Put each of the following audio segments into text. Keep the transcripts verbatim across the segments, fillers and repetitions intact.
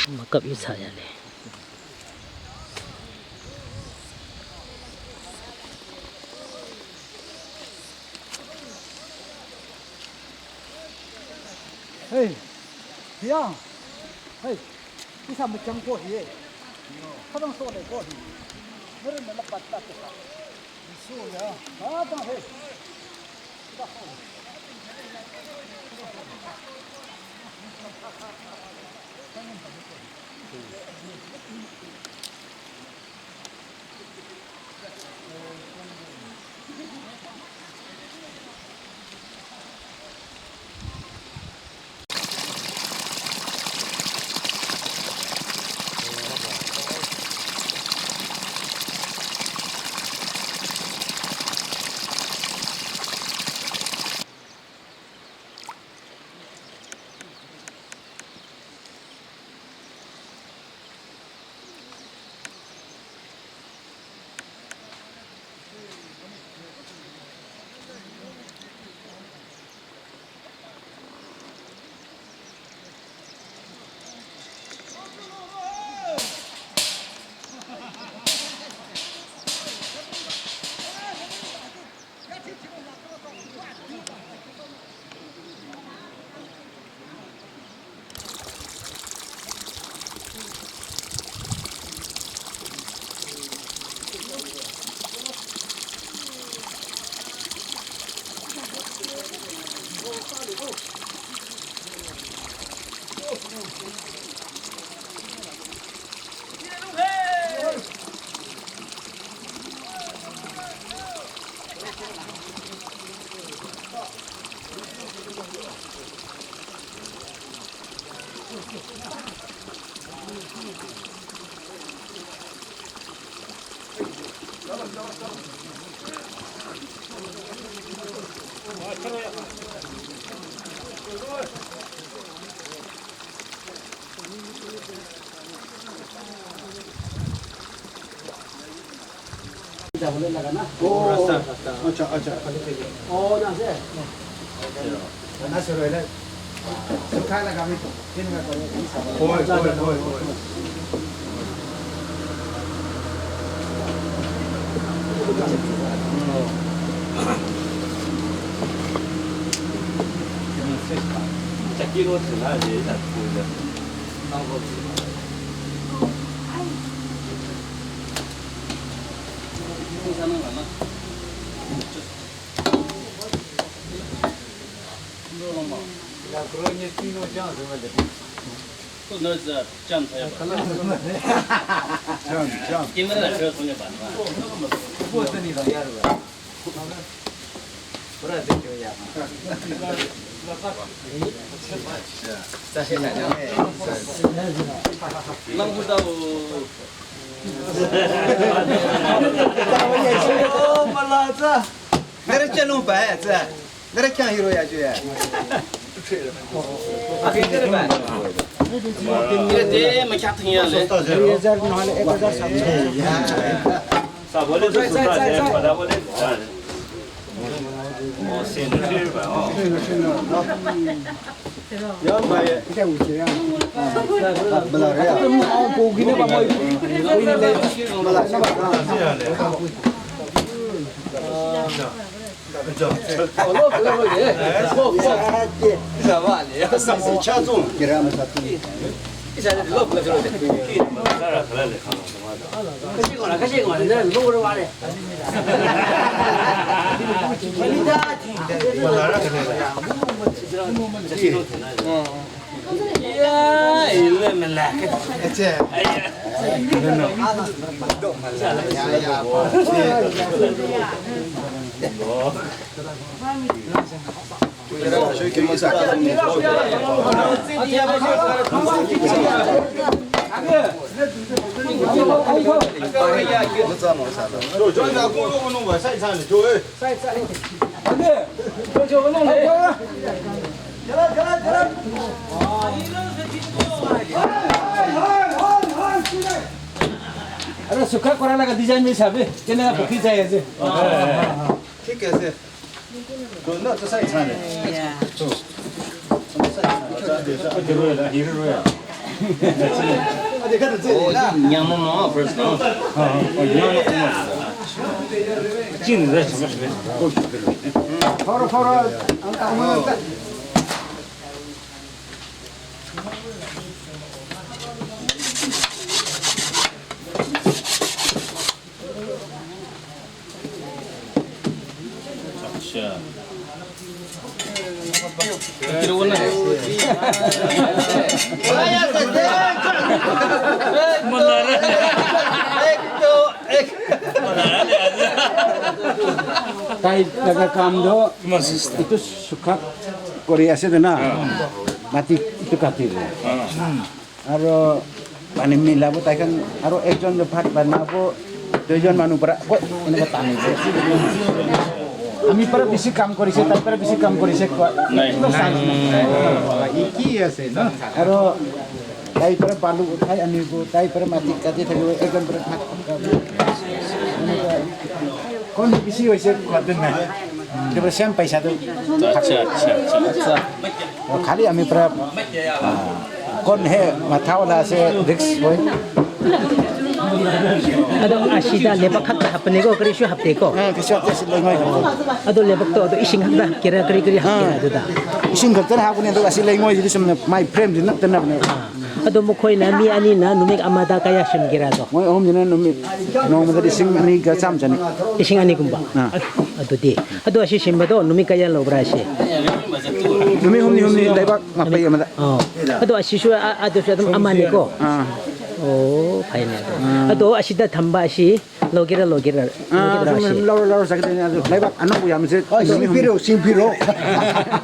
Makap yu sa ya le. Hey, ya. Hey, isa machang ko hi. Kadang so le ko hi. Mere na la patta ko. So ya. Ha ta he. अच्छा, अच्छा। ओ, ना से। ना से रोले। सुखा लगा भी तो। होय, होय, होय, होय। Nere chanu ba ya za. Nere khyang hiro ya ju ya. Ire de ma kya thing ya le. Sabole to suta je, pada bole. Oh, sin ba. Oh. अरे सुखा कोरा लगा design में साबे, केने का पकी जाए ऐसे। ठीक है sir। तो ना तो सही था। Tai daga kam do, itu suka Korea sih na, mati itu kati. Aro pani milabo taikhan, aro ekjon to bhat banabo, duijon manu para, koi, eneka tani. Ami para bisi kam korise, tai para bisi kam korise, koi. Nai. Eki ase na. Aro tai para balu uthai anibo, tai para mati kati thakibo, ekjon para bhat. Kon bisi hoise, koi, nai. Etu para same paisa to. Acha, acha, acha. Khali ami para, ah, kon he matha wala ase risk hoi. Ado ashida lebak khak hapne ko, kari shu hapte ko. Ah, kari shu hapte si lengoi ko. Ado lebak to, ado ising khak da, kira kari kari hap kira ado da. Ising khak da hapne to asi lengoi jidi sam my frame din na tena ne. Ado mukhoina mi ani na numik amada kaya shim kira do. Moi om jina numik, no mada ising ani ga sam jani. Ising ani kumba. Ah. Ado de. Ado ashi shimba do numik kaya lo bra shi. Numik humni humni daibak mapai amada. Oh. Ado ashi shu a, ado shu adam amani ko. Ah. Oh, fine ado. Ado ashi da thamba ashi. Lokira, lokira. Ah, lokira sung shi. Lau, lau, sakit ini, aduh, lebar, anu bu ya, mesti. Ah, sing piro, sing piro.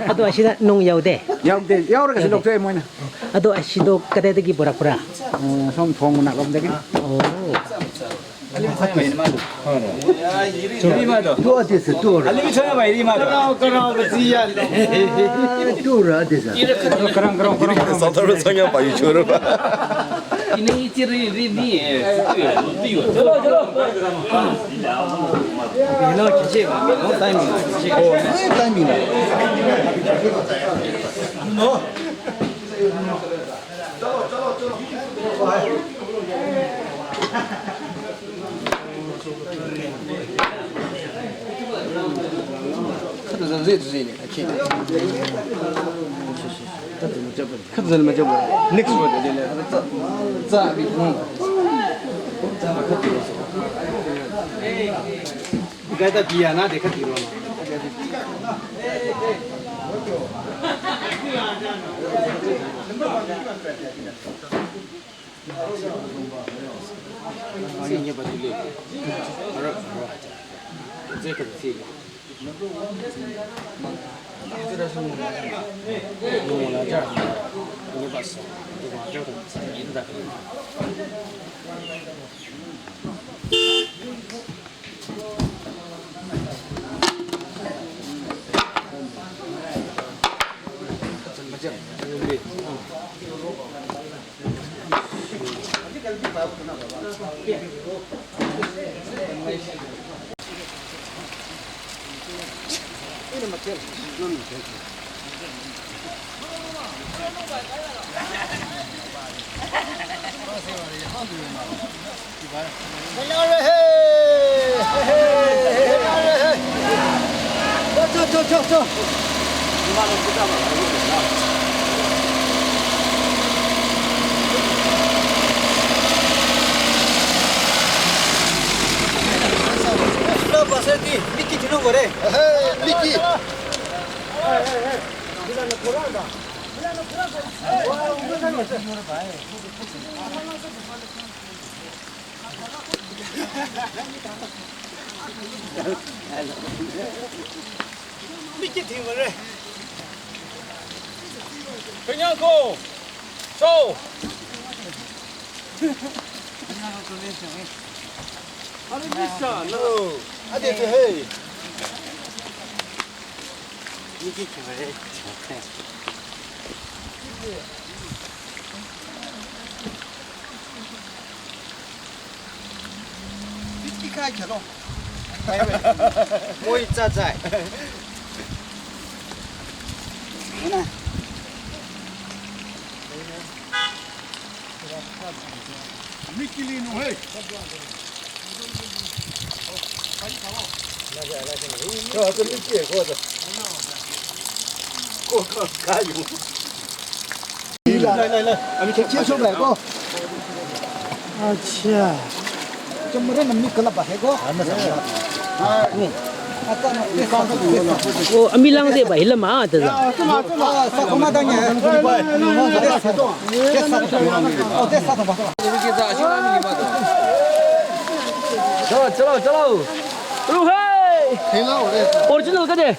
Ado ashida nung yaude. Yaude, yaurü kasi lokte moina. Ado ashido kade degi pura pura. Oh, som thong na lom degi. Oh. Tu adi se, tu. Tu ra adi se. Sangtar sangya pa yu choro ba. Ini iti ri, ri, ni, eh, itu ya, itu ya. Chalo, chalo. Ini kisi, no timing. Oh, no timing. Next word, Miki thing re. Kanya ko. So. Hare Krishna. No. Ade te hey. Miki thing re. Whisky khai khelo. Moi cha chai. Mana. Mikili no hey. Ko, ko, Mikili, ko, ko. Ko, ko, kayo. Lai, lai, lai. Ami check, check, check, ko. Acha. Chomre na mi kala ba he ko. Ana sa. Ni. Ata na. Oh, ami lang de ba hila ma ta. Sa kuma ta nya. Oh, te sa ta ba. Chalo, chalo, chalo. Ruhai. Original ka de.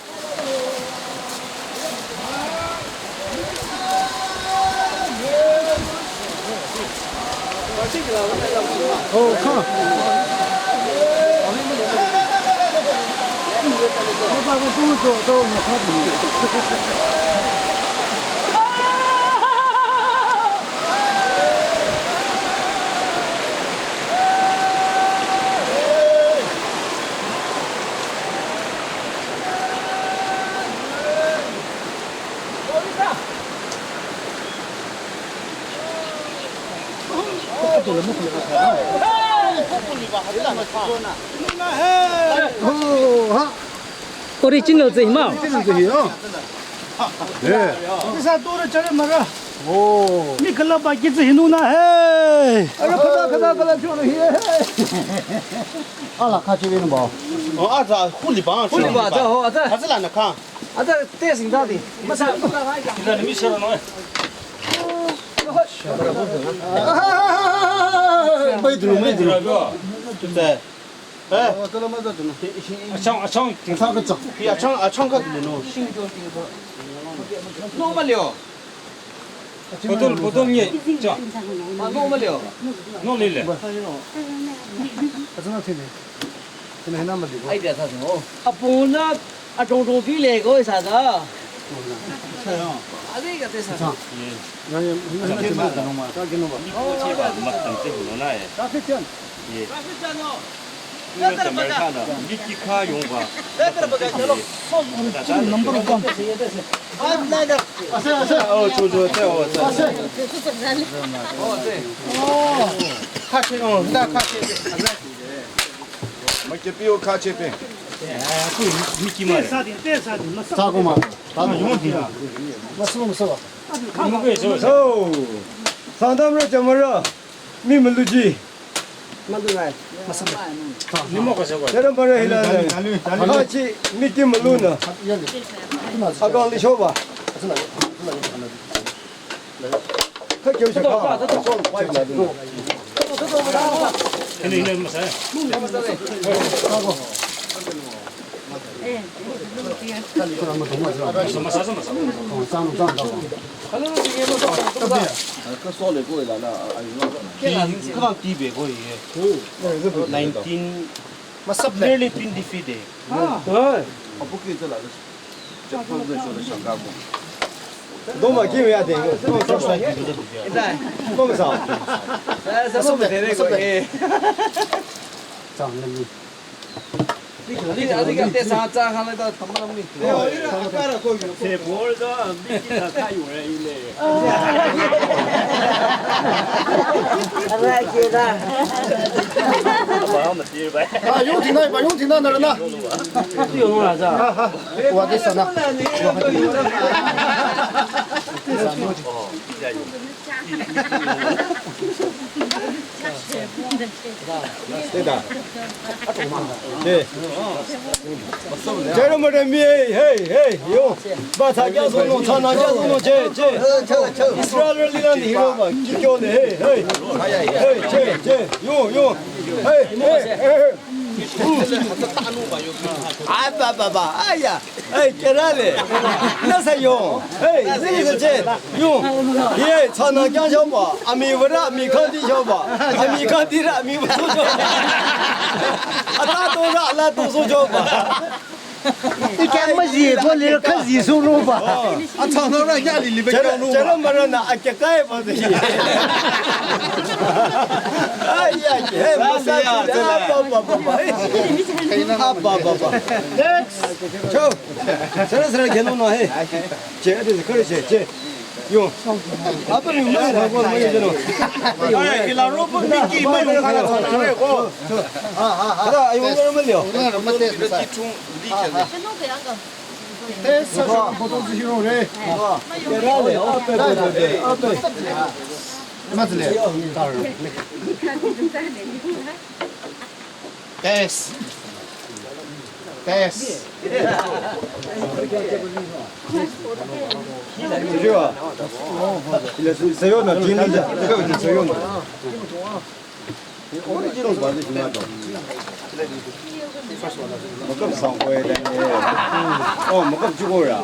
Original tsü hima. Original tsü hi, oh. Eh. Pisa tora chare mara. Oh. Mi kala ba ki tsü hinu na he. Ara kada, kada, kada choro hi. Ala kha chi vin ba. Oh, aza huli ba. Huli ba, aza ho, aza. Aza la na kha. Aza te sing da di. Masa. Ila ni mi shara no. Mai dru, mai dru. Achang, achang. Achang, achang. Hi achang, achang ka dino. Normal yo. Botol, botol nye. Cha. Ma normal yo. No lile. Achang thini. Thini hina mali ko. Ai dia sa no. Apuna adong dong bi le ko sa sa. Ade ka te sa. Ye. Ye, ye, ye, ye, ye, ye. Traffic jam. Ye. Number one. Oh, chu, chu, chu, chu. Kha che, oh, da kha che. Ma ke pi o kha che pe. Sa ko ma. Ta ko ma. Ma so, ma so. Oh. Sangtam ra jamara. Mi maluji. Malu nai. Masa. Ni mo ka se ko. Jara bara hila na. Kha chi mi ti malu na. Akang li shoba. Kha kyo shaka. Ini, ini masa. Nineteen, nearly twenty feet eh. Doma kim ya de. Doma sa. Jara mara mi, hey, hey, hey, yo. Ba ta kya so no, ta na kya so no, che, che. Israel li na ni hiro ba, ki kyo de, hey, hey. Hey, che, che, yo, yo. Hey, hey, hey, hey. Ai, ba, ba, ba, aya. Hey, kerale. Na sa yo. Hey, zini sa che. Yo. Ye, chana kyang chang ba. Ami wara, ami kandi chang ba. Ami kandi ra, ami wara chang ba. Ata to ra, ala to so chang ba. Ikyang mazi ko le kazi so ro ba. Ata no ra ya li li be. Jara, jara mara na akya kai ba de. Ay, ay, hey, masa ya, ba, ba, ba, ba. Ba, ba, ba, ba. Next. Cho. Sara, sara, keno no, hey. Che, ade, kare, che, che. Yo. Apa ni, ma, ma, ma, ma, yo, no. Ay, ila ropo, Mickey, ma, yo, kala, kala, ko. Ha, ha, ha. Kala, ayo, ma, ma, yo. Kala, ma, te, sa. Te, sa, sa, boto, zi, hiro, re. Kala, le, ape, ape, ape, ape. Ma, zi, le. Tar. Test. Test. Sure. Ile sayona, jini ja. Sayona. Original ba de jina do. Makap sang ko e de. Oh, makap ju ko ra.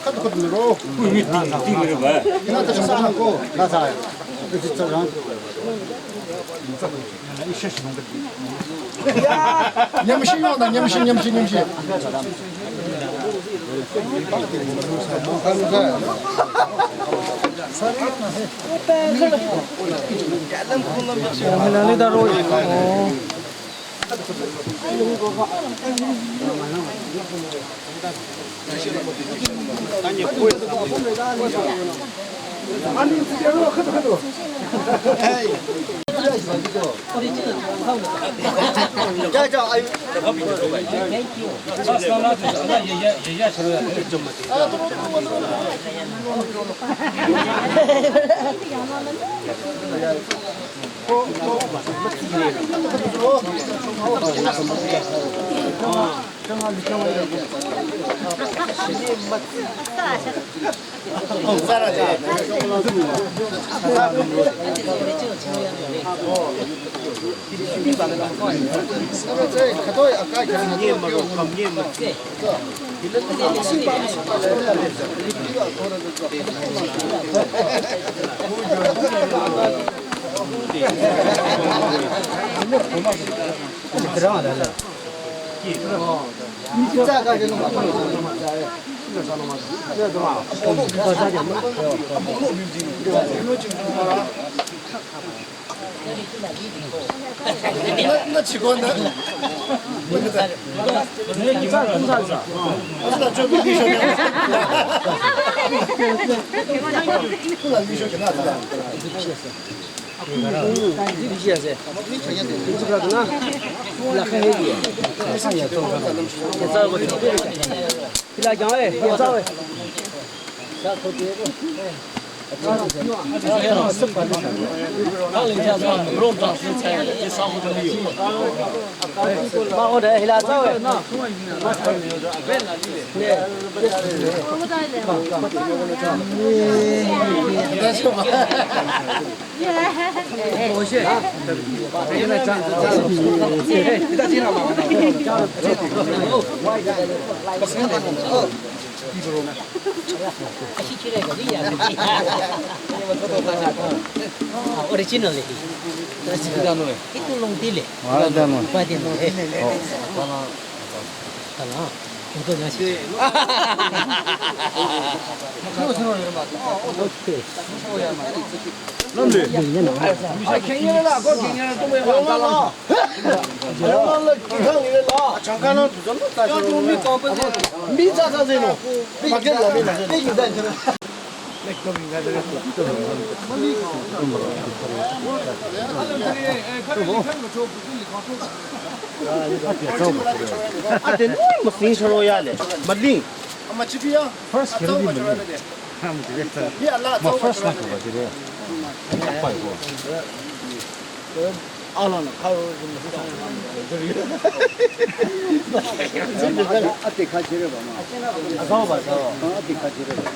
Kat kat ro. Ni ting ting re ba. Ina ta sang ko. Na sa. Ni ta sang. Nyamshi yona, nyamshi, nyamshi, nyamshi. Original. Itu long tile. Wala dano. Wala dano. Oh. Tala. Itu nasi. Okay. Ate no mo sin shoro ya le. Mali. First kiri mali. Ham director. Ma first na ko ba dire. Apa ko? Ala na ka. Ate ka jire ba ma. Azao ba azao. Ate ka jire ba.